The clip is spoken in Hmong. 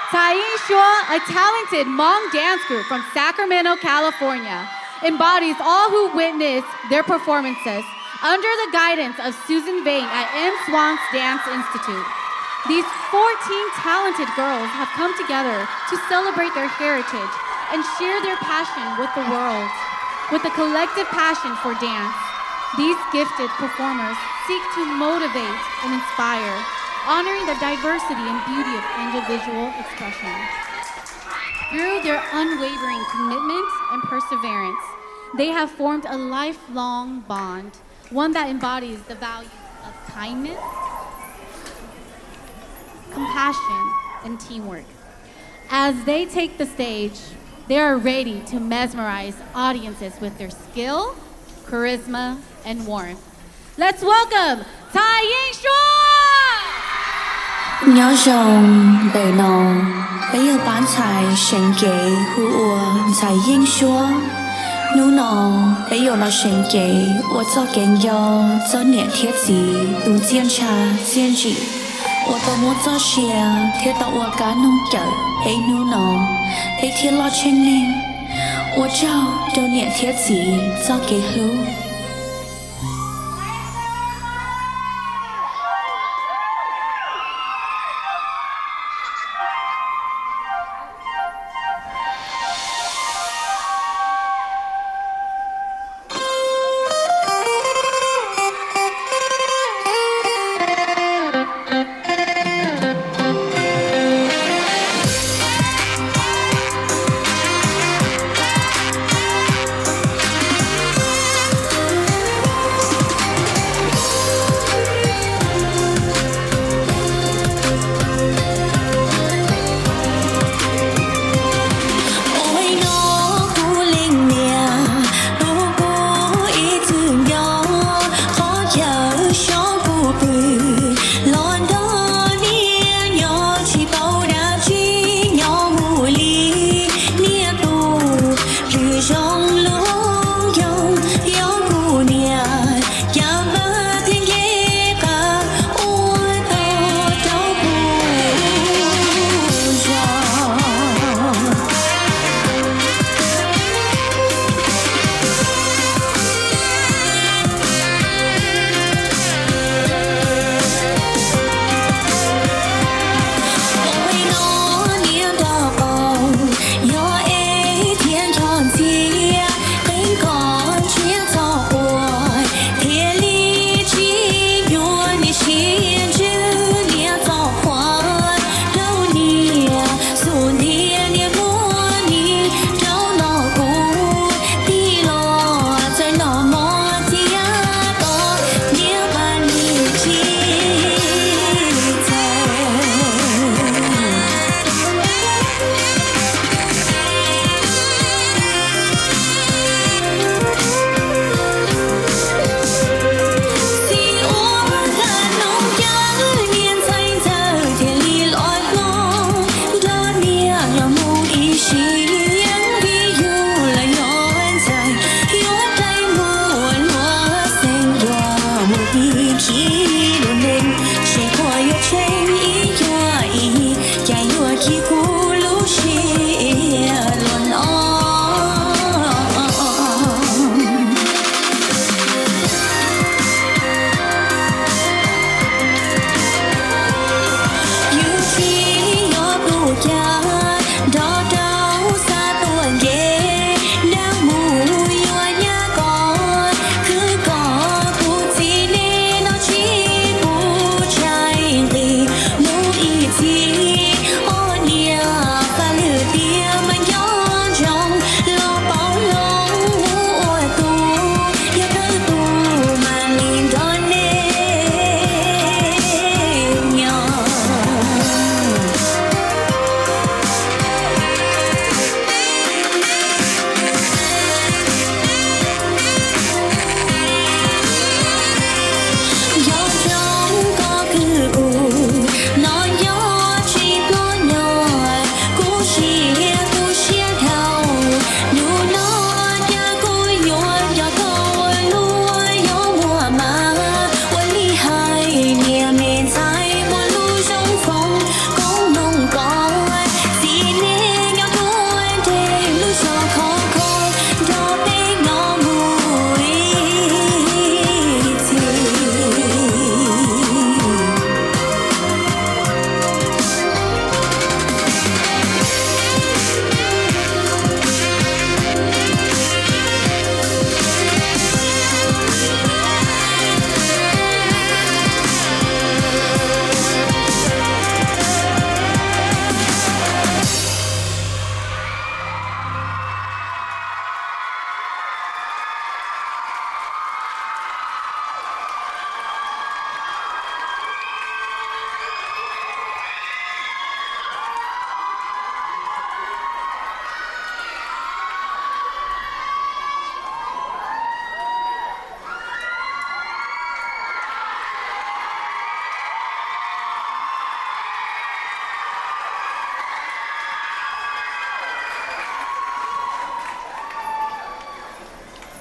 Cai Ying Shuo, a talented Hmong dance group from Sacramento, California, embodies all who witness their performances under the guidance of Susan Vang at M Swann's Dance Institute. These fourteen talented girls have come together to celebrate their heritage and share their passion with the world. With a collective passion for dance, these gifted performers seek to motivate and inspire, honoring the diversity and beauty of individual expression. Through their unwavering commitment and perseverance, they have formed a lifelong bond, one that embodies the values of kindness, compassion, and teamwork. As they take the stage, they are ready to mesmerize audiences with their skill, charisma, and warmth. Let's welcome Cai Ying Shuo! Nyob zoo, ntawm no peb yog pab ntxhais seev cev hu ua Ntxhais Yeej Suab. Hnub no peb yuav los seev cev ua txoj kev nco txog niam thiab txiv tus txiaj ntsha txiaj ntsim uas tau muab txoj sia thiab tau ua kab noog cawm peb hnub no, peb thiaj loj tsheej neeg. Ua tsaug rau niam thiab txiv txoj kev hlub.